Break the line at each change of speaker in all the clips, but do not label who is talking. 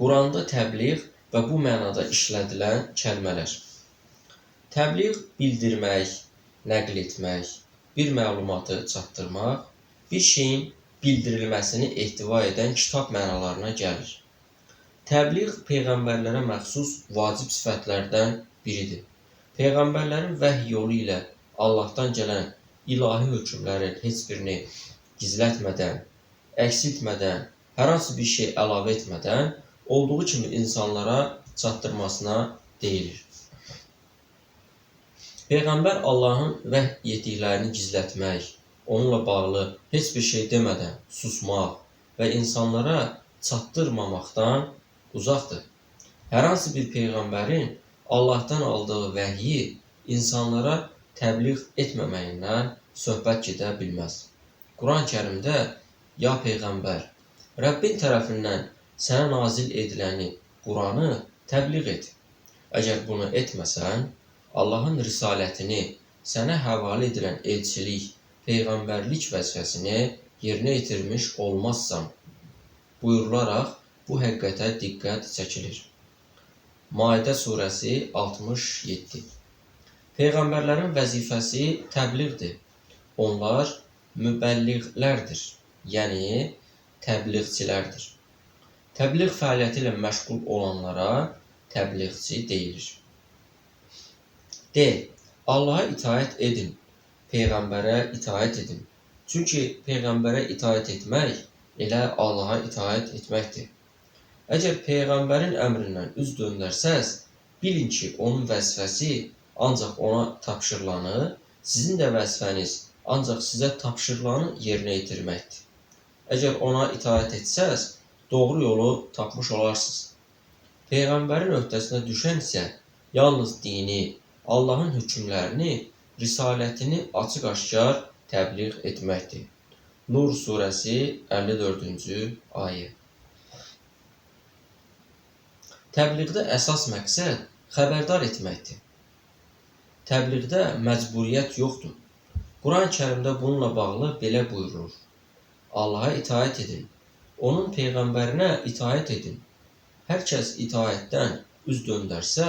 Quranda təbliğ və bu mənada işlədilən kəlmələr. Təbliğ bildirmək, nəql etmək, bir məlumatı çatdırmaq, bir şeyin bildirilməsini ehtiva edən kitab mənalarına gəlir. Təbliğ peyğəmbərlərə məxsus vacib sifətlərdən biridir. Peyğəmbərlərin vəhy yolu ilə Allahdan gələn ilahi hökmlərin heç birini gizlətmədən, əksiltmədən, hər hansı bir şey əlavə etmədən olduğu kimi insanlara çatdırmasına deyilir. Peyğəmbər Allahın vəhy etdiklərini gizlətmək, onunla bağlı heç bir şey demədən susmaq və insanlara çatdırmamaqdan uzaqdır. Hər hansı bir peyğəmbərin Allahdan aldığı vəhyi insanlara təbliğ etməməyindən söhbət gedə bilməz. Quran-Kərimdə ya peyğəmbər, Rəbbin tərəfindən sənə nazil ediləni, Quranı təbliğ et. Əgər bunu etməsən, Allahın risalətini, sənə həvalə edilən elçilik, peyğəmbərlik vəzifəsini yerinə yetirmiş olmazsan, buyurularaq bu həqiqətə diqqət çəkilir. Maidə surəsi 67. Peyğəmbərlərin vəzifəsi təbliğdir. Onlar mübəlliğlərdir, yəni təbliğçilərdir. Təbliğ fəaliyyəti ilə məşğul olanlara təbliğçi deyilir. D. Allaha itaət edin, Peyğəmbərə itaət edin. Çünki Peyğəmbərə itaət etmək elə Allaha itaət etməkdir. Əgər Peyğəmbərin əmrindən üz döndərsəz, bilin ki, onun vəzifəsi ancaq ona tapşırılanı, sizin də vəzifəniz ancaq sizə tapşırılanı yerinə yetirməkdir. Əgər ona itaət etsəz, doğru yolu tapmış olarsınız. Peyğəmbərin öhdəsinə düşən isə yalnız dini, Allahın hökmlərini, risalətini açıq-aşkar təbliğ etməkdir. Nur surəsi 54-cü ayə. Təbliğdə əsas məqsəd xəbərdar etməkdir. Təbliğdə məcburiyyət yoxdur. Quran-Kərimdə bununla bağlı belə buyurulur: Allaha itaət edin, onun peyğəmbərinə itaət edin. Hər kəs itaətdən üz döndərsə,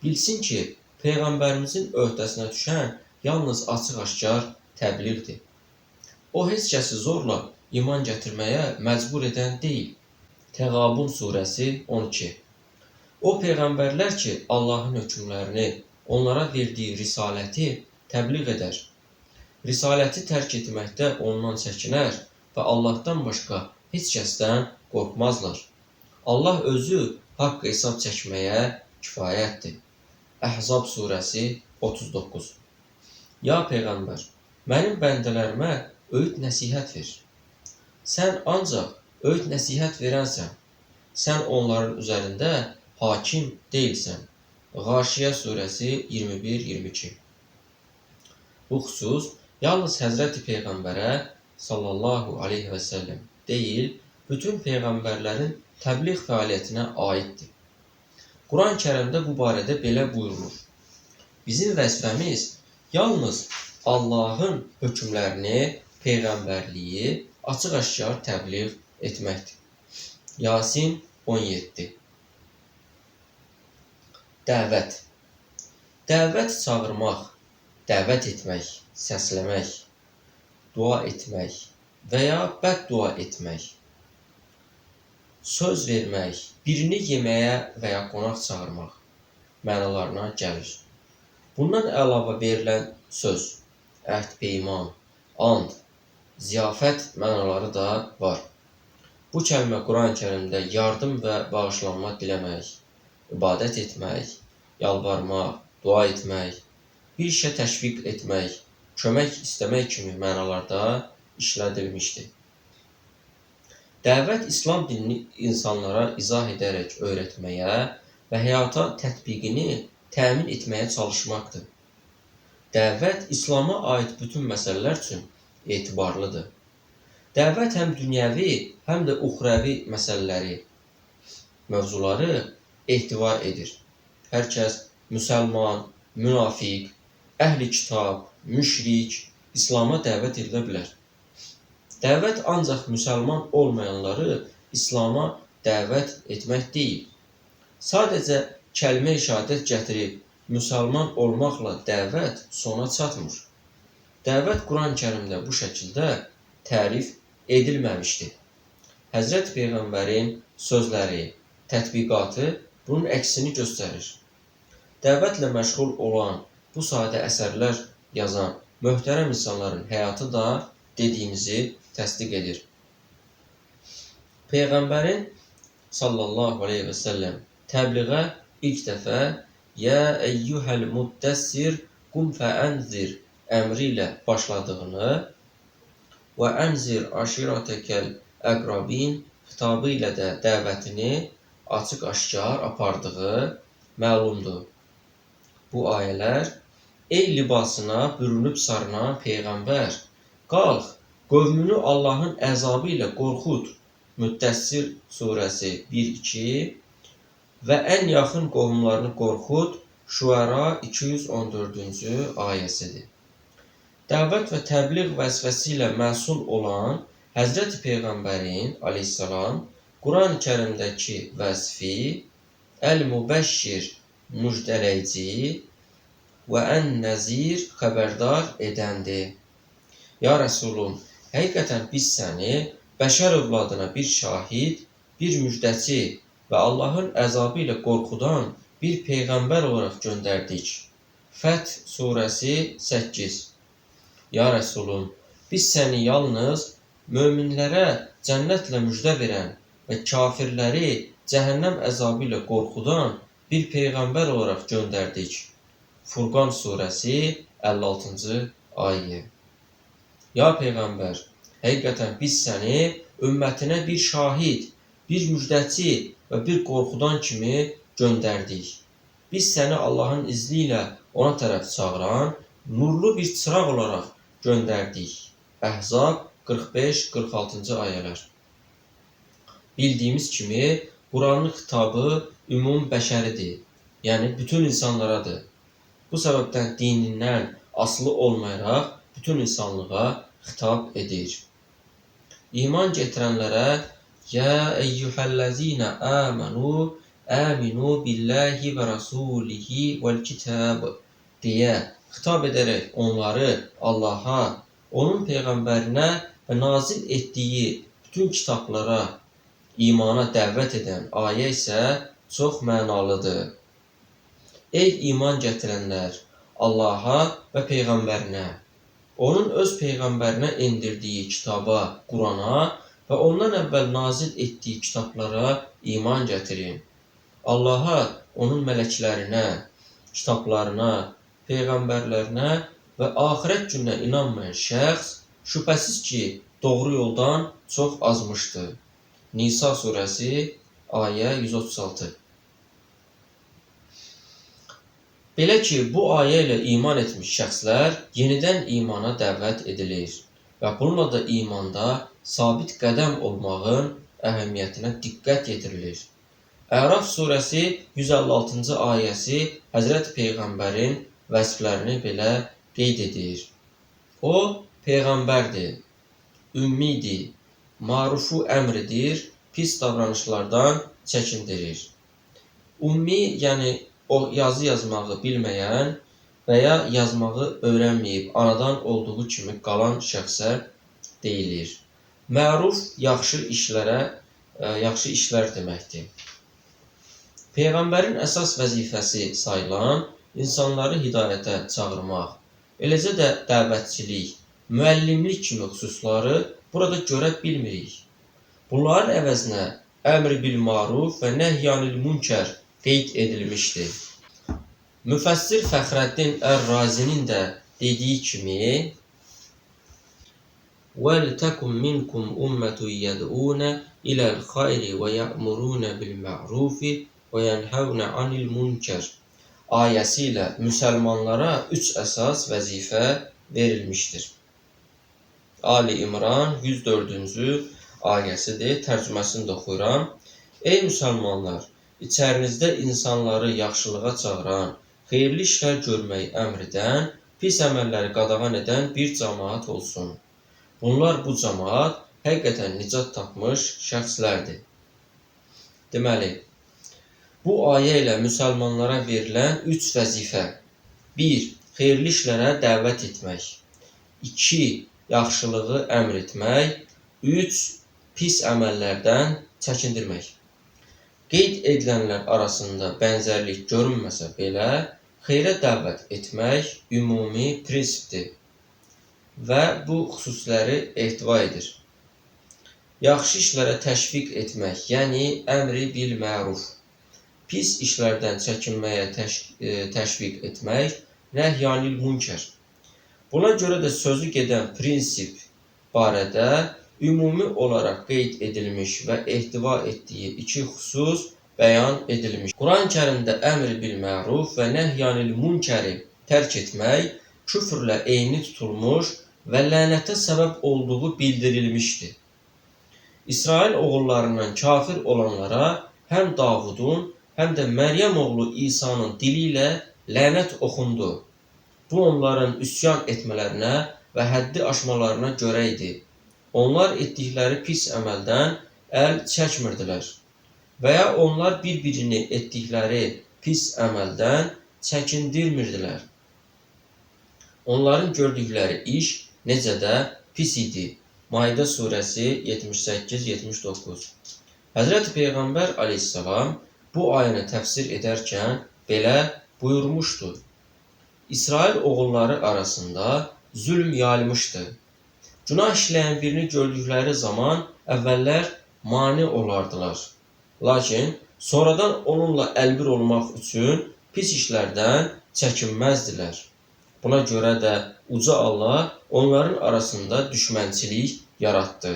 bilsin ki, peyğəmbərimizin öhdəsinə düşən yalnız açıq-aşkar təbliğdir. O heç kəsi zorla iman gətirməyə məcbur edən deyil. Təğabun surəsi 12. O peyğəmbərlər ki, Allahın hökmlərini, onlara verdiyi risaləti təbliğ edər. Risaləti tərk etməkdə ondan çəkinər və Allahdan başqa heç kəsdən qorxmazlar. Allah özü haqq hesab çəkməyə kifayətdir. Əhzab surəsi 39. Ya peyğəmbər, mənim bəndələrimə öyüd nəsihət ver. Sən ancaq öyüd nəsihət verənsən. Sən onların üzərində hakim deyilsən.Ğaşiyə surəsi 21-22. Bu xüsus yalnız Həzrəti Peyğəmbərə sallallahu aleyhi və səlləm deyil, bütün peyğəmbərlərin təbliğ fəaliyyətinə aiddir. Quran-Kərimdə bu barədə belə buyurulur: Bizim vəzifəmiz yalnız Allahın hökmlərini, peyğəmbərliyi açıq-aşkar təbliğ etməkdir. Yasin 17. Dəvət. Dəvət çağırmaq, dəvət etmək, səsləmək, dua etmək və ya bəddua etmək, söz vermək, birini yeməyə və ya qonaq çağırmaq mənalarına gəlir. Bundan əlavə verilən söz, əhd, peyman, and, ziyafət mənaları da var. Bu kəlmə Quran-Kərimdə yardım və bağışlanma diləmək, ibadət etmək, yalvarmaq, dua etmək, bir işə təşviq etmək, kömək istəmək kimi mənalarda işlədilmişdir. Dəvət İslam dinini insanlara izah edərək öyrətməyə və həyata tətbiqini təmin etməyə çalışmaqdır. Dəvət İslama aid bütün məsələlər üçün etibarlıdır. Dəvət həm dünyəvi, həm də uxrəvi məsələləri, mövzuları ehtiva edir. Hər kəs müsəlman, münafiq, əhli kitab, müşrik İslama dəvət edilə bilər. Dəvət ancaq müsəlman olmayanları İslama dəvət etmək deyil. Sadəcə kəlmə-i şəhadət gətirib müsəlman olmaqla dəvət sona çatmır. Dəvət Quran-Kərimdə bu şəkildə tərif edilməmişdi. Həzrət Peyğəmbərin sözləri, tətbiqatı bunun əksini göstərir. Dəvətlə məşğul olan, bu sadə əsərlər yazan möhtərəm insanların həyatı da dediyimizi təsdiq edir. Peyğəmbərin sallallahu aleyhi və səlləm təbliğə ilk dəfə "Yə eyyuhəl muddəssir qum fəənzir" əmri ilə başladığını və "Ənzir aşiratəkəl əqrabin" xitabı ilə də dəvətini açıq-aşkar apardığı məlumdur. Bu ayələr: Ey libasına bürünüb sarınan Peyğəmbər, qalx, qövmünü Allahın əzabı ilə qorxud. Müddəssir surəsi 1-2 və ən yaxın qohumlarını qorxud. Şuəra 214-cü ayəsidir. Dəvət və təbliğ vəzifəsi ilə məsul olan Həzrəti Peyğəmbərin aleyhissalam Quran-ı Kərimdəki vəsfi Əl-Mübəşşir müjdələyici və Ən-Nəzir xəbərdar edəndir. Ya Rəsulum, həqiqətən biz səni bəşər övladına bir şahid, bir müjdəçi və Allahın əzabı ilə qorxudan bir peyğəmbər olaraq göndərdik. Fəth surəsi 8. Ya Rəsulum, biz səni yalnız möminlərə cənnətlə müjdə verən və kafirləri cəhənnəm əzabı ilə qorxudan bir peyğəmbər olaraq göndərdik. Furqan surəsi 56-cı ayə. Ya Peyğəmbər, həqiqətən biz səni ümmətinə bir şahid, bir müjdəçi və bir qorxudan kimi göndərdik. Biz səni Allahın izni ilə ona tərəf çağıran nurlu bir çıraq olaraq göndərdik. Əhzab 45-46-cı ayələr. Bildiyimiz kimi Quranın xitabı ümum bəşəridir, yəni bütün insanlaradır. Bu səbəbdən dinindən asılı olmayaraq bütün insanlığa xitab edir. İman gətirənlərə "Yə eyyuhəl-ləzīnə əmənu, əminu billahi və rasulihi vəl-kitab" deyə xitab edərək onları Allaha, onun peyğəmbərinə və nazil etdiyi bütün kitablara imana dəvət edən ayə isə çox mənalıdır. Ey iman gətirənlər, Allaha və peyğəmbərinə, onun öz peyğəmbərinə endirdiyi kitaba, Qurana və ondan əvvəl nazil etdiyi kitablara iman gətirin. Allaha, onun mələklərinə, kitablarına, peyğəmbərlərinə və axirət gününə inanmayan şəxs şübhəsiz ki, doğru yoldan çox azmışdır. Nisa surəsi ayə 136. Belə ki, bu ayə ilə iman etmiş şəxslər yenidən imana dəvət edilir və bununla da imanda sabit qədəm olmağın əhəmiyyətinə diqqət yetirilir. Əraf surəsi 156-cı ayəsi Həzrət Peyğəmbərin vəsflərini belə qeyd edir. O, peyğəmbərdir, ümmidir, marufu əmr edir, pis davranışlardan çəkindirir. Ümmi, yəni o yazı yazmağı bilməyən və ya yazmağı öyrənməyib, anadan olduğu kimi qalan şəxsə deyilir. Məruf yaxşı işlərə, yaxşı işlər deməkdir. Peyğəmbərin əsas vəzifəsi sayılan insanları hidayətə çağırmaq, eləcə də dəvətçilik, müəllimlik kimi xüsusları burada görə bilmirik. Bunların əvəzinə əmr bil maruf və nəhyanil münkər qeyd edilmişdir. Müfəssir Fəxrəddin Ər-Razinin də dediyi kimi: وَلْتَكُنْ مِنْكُمْ أُمَّةٌ يَدْعُونَ إِلَى الْخَيْرِ وَيَأْمُرُونَ بِالْمَعْرُوفِ وَيَنْهَوْنَ عَنِ الْمُنْكَرِ ayəsi ilə müsəlmanlara 3 əsas vəzifə verilmişdir. Ali İmran 104-cü ayəsidir. Tərcüməsini də oxuyuram. Ey müsəlmanlar, içərinizdə insanları yaxşılığa çağıran, xeyirli işlər görməyi əmr edən, pis əməlləri qadağan edən bir cəmaat olsun. Bunlar bu cəmaat həqiqətən nicat tapmış şəxslərdir. Deməli, bu ayə ilə müsəlmanlara verilən 3 vəzifə. 1. Xeyirli işlərə dəvət etmək. 2. Yaxşılığı əmr etmək. 3. Pis əməllərdən çəkindirmək. Qeyd edilənlər arasında bənzərlik görünməsə belə, xeyrə dəvət etmək ümumi prinsipdir və bu xüsusləri ehtiva edir. Yaxşı işlərə təşviq etmək, yəni əmri bil məruf. Pis işlərdən çəkinməyə təşviq etmək, nəhyanil münkər. Buna görə də sözü gedən prinsip barədə ümumi olaraq qeyd edilmiş və ehtiva etdiyi iki xüsus bəyan edilmiş. Quran-ı Kərimdə əmr bil məruf və nəhyanil münkəri tərk etmək küfrlə eyni tutulmuş və lənətə səbəb olduğu bildirilmişdi. İsrail oğullarından kafir olanlara həm Davudun, həm də Məryəm oğlu İsa'nın dili ilə lənət oxundu. Bu onların üsyan etmələrinə və həddi aşmalarına görə idi. Onlar etdikləri pis əməldən əl çəkmirdilər və ya onlar bir-birini etdikləri pis əməldən çəkindirmirdilər. Onların gördükləri iş necə də pis idi. Maidə surəsi 78-79. Həzrəti Peyğəmbər əleyhissalam bu ayəni təfsir edərkən belə buyurmuşdu. İsrail oğulları arasında zülm yayılmışdı. Günah işləyən birini gördükləri zaman əvvəllər mane olardılar. Lakin sonradan onunla əlbir olmaq üçün pis işlərdən çəkinməzdilər. Buna görə də Uca Allah onların arasında düşmənçilik yaratdı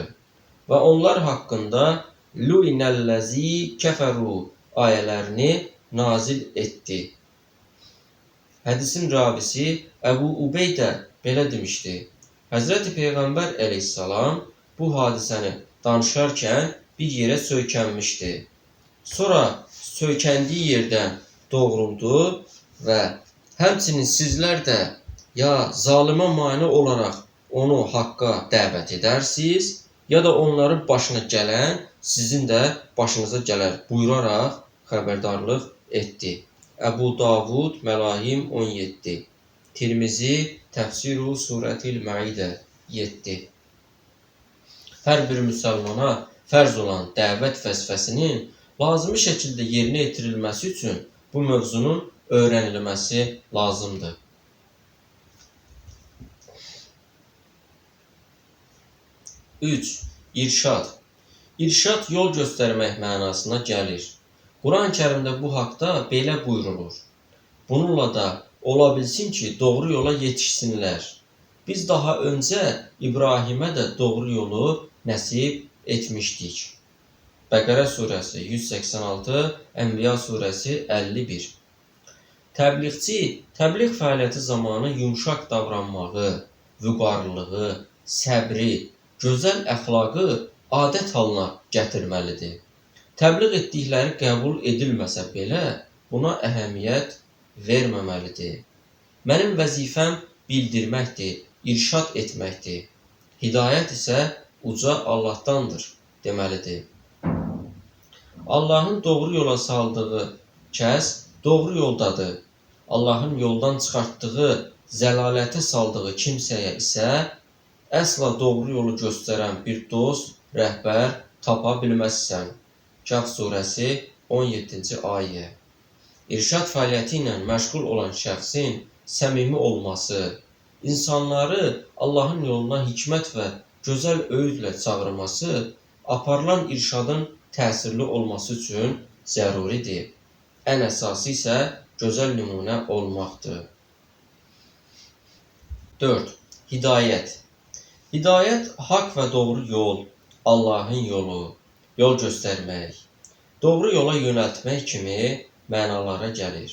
və onlar haqqında Luinəlləzi kəfəru ayələrini nazil etdi. Hədisin ravisi Əbu Ubeydə belə demişdi. Həzrəti Peyğəmbər əleyhissalam bu hadisəni danışarkən bir yerə söykənmişdi. Sonra söykəndiyi yerdən doğruldu və həmçinin sizlər də ya zalimə mane olaraq onu haqqa dəvət edərsiniz, ya da onların başına gələn sizin də başınıza gələr buyuraraq xəbərdarlıq etdi. Əbu Davud, Məlahim 17, Tirmizi, Təfsiru Surətil Maidə 7. Hər bir müsəlmana fərz olan dəvət vəzifəsinin lazımi şəkildə yerinə yetirilməsi üçün bu mövzunun öyrənilməsi lazımdır. 3. İrşad. İrşad yol göstərmək mənasına gəlir. Quran-ı Kərimdə bu haqda belə buyurulur. Bununla da ola bilsin ki, doğru yola yetişsinlər. Biz daha öncə İbrahimə də doğru yolu nəsib etmişdik. Bəqərə surəsi 186, Ənbiya surəsi 51. Təbliğçi təbliğ fəaliyyəti zamanı yumşaq davranmağı, vüqarlılığı, səbri, gözəl əxlaqı adət halına gətirməlidir. Təbliğ etdikləri qəbul edilməsə belə, buna əhəmiyyət verməməlidir. Mənim vəzifəm bildirməkdir, irşad etməkdir. Hidayət isə uca Allahdandır deməlidir. Allahın doğru yola saldığı kəs doğru yoldadır. Allahın yoldan çıxartdığı, zəlalətə saldığı kimsəyə isə əsla doğru yolu göstərən bir dost, rəhbər tapa bilməzsən. Kəhf surəsi 17-ci ayə. İrşad fəaliyyəti ilə məşğul olan şəxsin səmimi olması, insanları Allahın yoluna hikmət və gözəl öyüdlə çağırması, aparılan irşadın təsirli olması üçün zəruridir. Ən əsası isə gözəl nümunə olmaqdır. 4. Hidayət. Hidayət haqq və doğru yol, Allahın yolu, yol göstərmək, doğru yola yönəltmək kimi mənalara gəlir.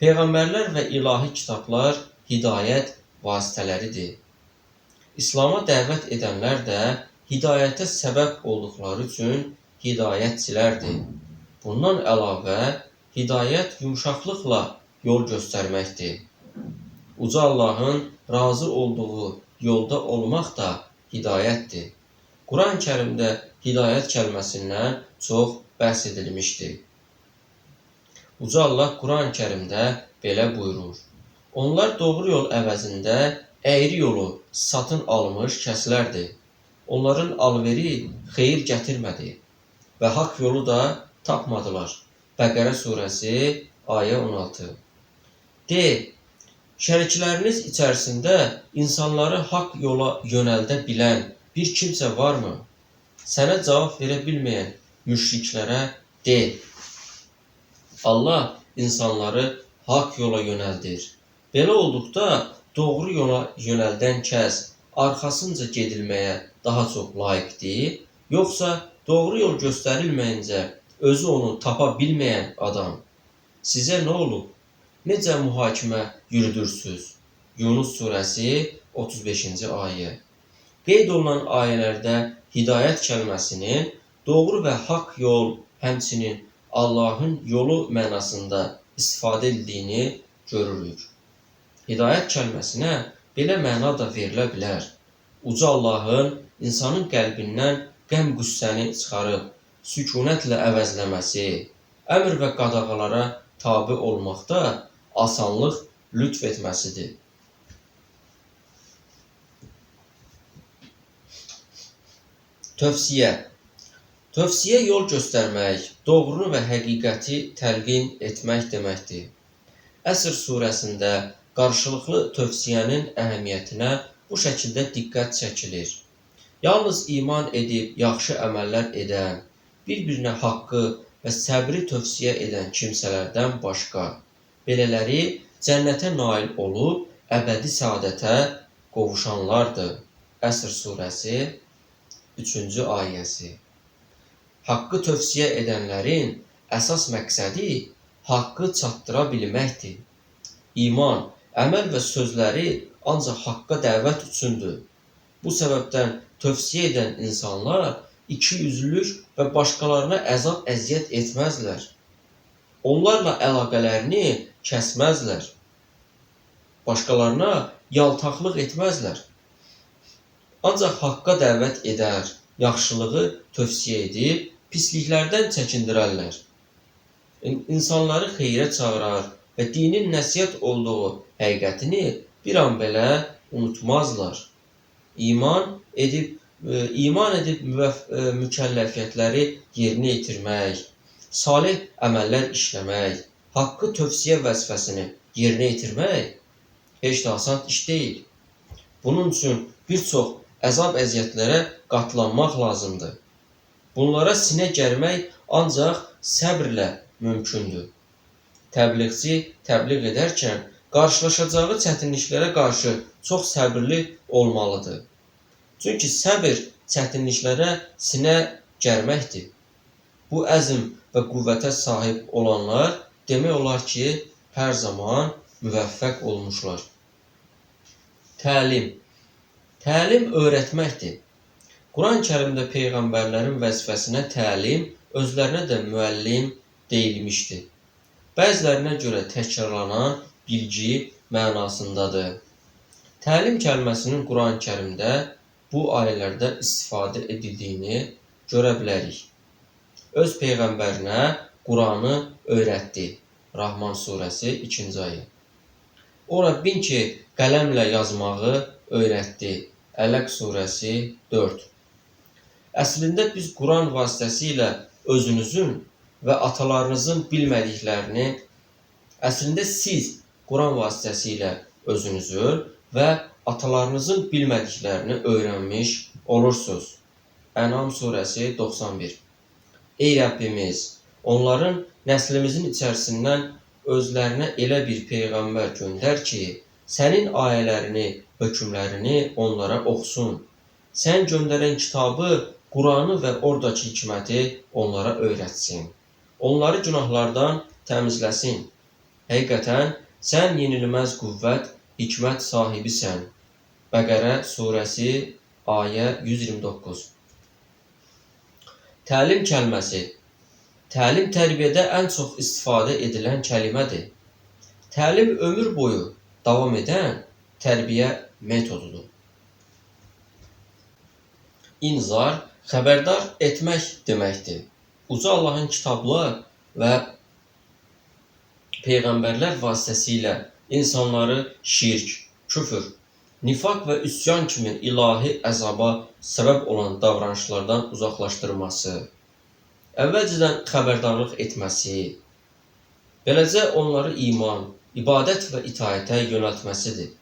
Peyğəmbərlər və ilahi kitablar hidayət vasitələridir. İslam'a dəvət edənlər də hidayətə səbəb olduqları üçün hidayətçilərdir. Bundan əlavə, hidayət yumşaqlıqla yol göstərməkdir. Uca Allahın razı olduğu yolda olmaq da hidayətdir. Quran-ı Kərimdə hidayət kəlməsindən çox bəhs edilmişdi. Uca Allah Quran-Kərimdə belə buyurur: Onlar doğru yol əvəzində əyri yolu satın almış kəslərdir. Onların alveri xeyir gətirmədi və haqq yolu da tapmadılar. Bəqərə surəsi, ayə 16. De, şərikləriniz içərisində insanları haqq yola yönəldə bilən bir kimsə varmı? Sənə cavab verə bilməyən müşriklərə de, Allah insanları haqq yola yönəldir. Belə olduqda doğru yola yönəldən kəs arxasınca gedilməyə daha çox layiqdir, yoxsa doğru yol göstərilməyincə özü onu tapa bilməyən adam? Sizə nə olub? Necə mühakimə yürüdürsünüz? Yunus surəsi 35-ci ayə. Qeyd olunan ayələrdə hidayət kəlməsinin doğru və haqq yol, həmçinin Allahın yolu mənasında istifadə edildiyini görürük. Hidayət kəlməsinə belə məna da verilə bilər. Uca Allahın insanın qəlbindən qəm-qüssəni çıxarıb sükunətlə əvəzləməsi, əmr və qadağalara tabe olmaqda asanlıq lütf etməsidir. Tövsiyə. Tövsiyə yol göstərmək, doğrunu və həqiqəti təlqin etmək deməkdir. Əsr surəsində qarşılıqlı tövsiyənin əhəmiyyətinə bu şəkildə diqqət çəkilir. Yalnız iman edib yaxşı əməllər edən, bir-birinə haqqı və səbri tövsiyə edən kimsələrdən başqa, belələri cənnətə nail olub əbədi səadətə qovuşanlardır. Əsr surəsi 3-cü ayəsi. Haqqı tövsiyə edənlərin əsas məqsədi haqqı çatdıra bilməkdir. İman, əməl və sözləri ancaq haqqa dəvət üçündür. Bu səbəbdən tövsiyə edən insanlar ikiyüzlülük və başqalarına əzab əziyyət etməzlər. Onlarla əlaqələrini kəsməzlər. Başqalarına yaltaqlıq etməzlər. Ancaq haqqa dəvət edər, yaxşılığı tövsiyə edib, pisliklərdən çəkindirərlər. İnsanları xeyrə çağırar və dinin nəsihət olduğu həqiqətini bir an belə unutmazlar. İman edib mükəlləfiyyətləri yerinə yetirmək, salih əməllər işləmək, haqqı tövsiyə vəzifəsini yerinə yetirmək heç də asan iş deyil. Bunun üçün bir çox əzab əziyyətlərə qatlanmaq lazımdır. Bunlara sinə gərmək ancaq səbrlə mümkündür. Təbliğçi təbliğ edərkən qarşılaşacağı çətinliklərə qarşı çox səbirli olmalıdır. Çünki səbir çətinliklərə sinə gərməkdir. Bu əzm və qüvvətə sahib olanlar demək olar ki, hər zaman müvəffəq olmuşlar. Təlim. Təlim öyrətməkdir. Quran-Kərimdə peyğəmbərlərin vəzifəsinə təlim, özlərinə də müəllim deyilmişdir. Bəzilərinə görə təkrarlanan bilgi mənasındadır. Təlim kəlməsinin Quran-Kərimdə bu ayələrdə istifadə edildiyini görə bilərik. Öz peyğəmbərinə Quranı öyrətdi. Rahman surəsi 2-ci ayə. O Rəbbin ki, qələmlə yazmağı öyrətdi. Ələq surəsi 4. Əslində biz Quran vasitəsilə özünüzün və atalarınızın bilmədiklərini, əslində siz Quran vasitəsilə özünüzün və atalarınızın bilmədiklərini öyrənmiş olursunuz. Ənam surəsi 91. Ey Rəbbimiz, onların nəslimizin içərisindən özlərinə elə bir peyğəmbər göndər ki, sənin ayələrini, hökmlərini onlara oxusun. Sən göndərən kitabı, Quranı və oradakı hikməti onlara öyrətsin. Onları günahlardan təmizləsin. Həqiqətən, sən yenilməz qüvvət, hikmət sahibisən. Bəqərə surəsi, ayə 129. Təlim kəlməsi. Təlim tərbiyədə ən çox istifadə edilən kəlimədir. Təlim ömür boyu davam edən tərbiyə metodudur. İnzar, Xəbərdar etmək deməkdir. Uca Allahın kitablar və peyğəmbərlər vasitəsilə insanları şirk, küfr, nifaq və üsyan kimi ilahi əzaba səbəb olan davranışlardan uzaqlaşdırması, əvvəlcədən xəbərdarlıq etməsi, beləcə onları iman, ibadət və itaətə yönəltməsidir.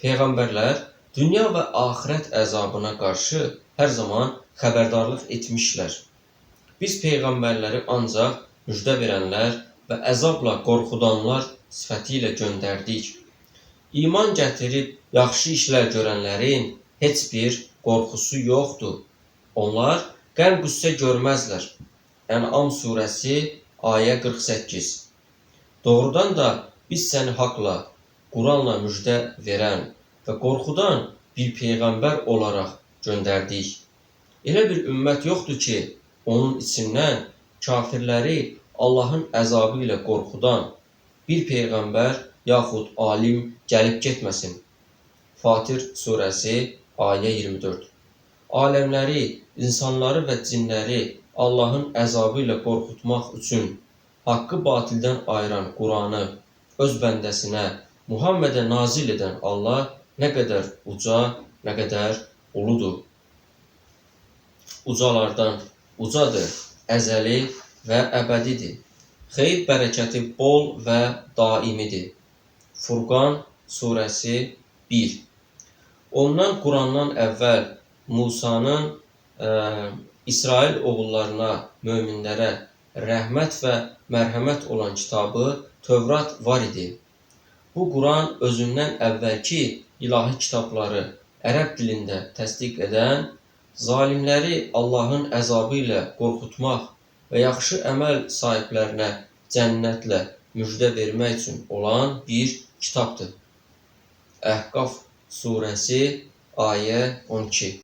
Peyğəmbərlər dünya və axirət əzabına qarşı hər zaman xəbərdarlıq etmişlər. Biz peyğəmbərləri ancaq müjdə verənlər və əzabla qorxudanlar sifəti ilə göndərdik. İman gətirib yaxşı işlər görənlərin heç bir qorxusu yoxdur. Onlar qəm-qüssə görməzlər. Ən'am surəsi ayə 48. Doğrudan da biz səni haqla, Quranla müjdə verən və qorxudan bir peyğəmbər olaraq göndərdik. Elə bir ümmət yoxdur ki, onun içindən kafirləri Allahın əzabı ilə qorxudan bir peyğəmbər yaxud alim gəlib getməsin. Fatir surəsi ayə 24. Aləmləri, insanları və cinləri Allahın əzabı ilə qorxutmaq üçün haqqı batildən ayıran Quranı öz bəndəsinə, Muhammedə nazil edən Allah nə qədər uca, nə qədər uludur. Ucalardan ucadır, əzəli və əbədidir. Xeyir bərəkəti bol və daimidir. Furqan surəsi 1. Ondan Qurandan əvvəl Musanın İsrail oğullarına, möminlərə rəhmət və mərhəmət olan kitabı Tövrat var idi. Bu Quran özündən əvvəlki ilahi kitabları ərəb dilində təsdiq edən, zalimləri Allahın əzabı ilə qorxutmaq və yaxşı əməl sahiblərinə cənnətlə müjdə vermək üçün olan bir kitabdır. Əhqaf surəsi ayə 12.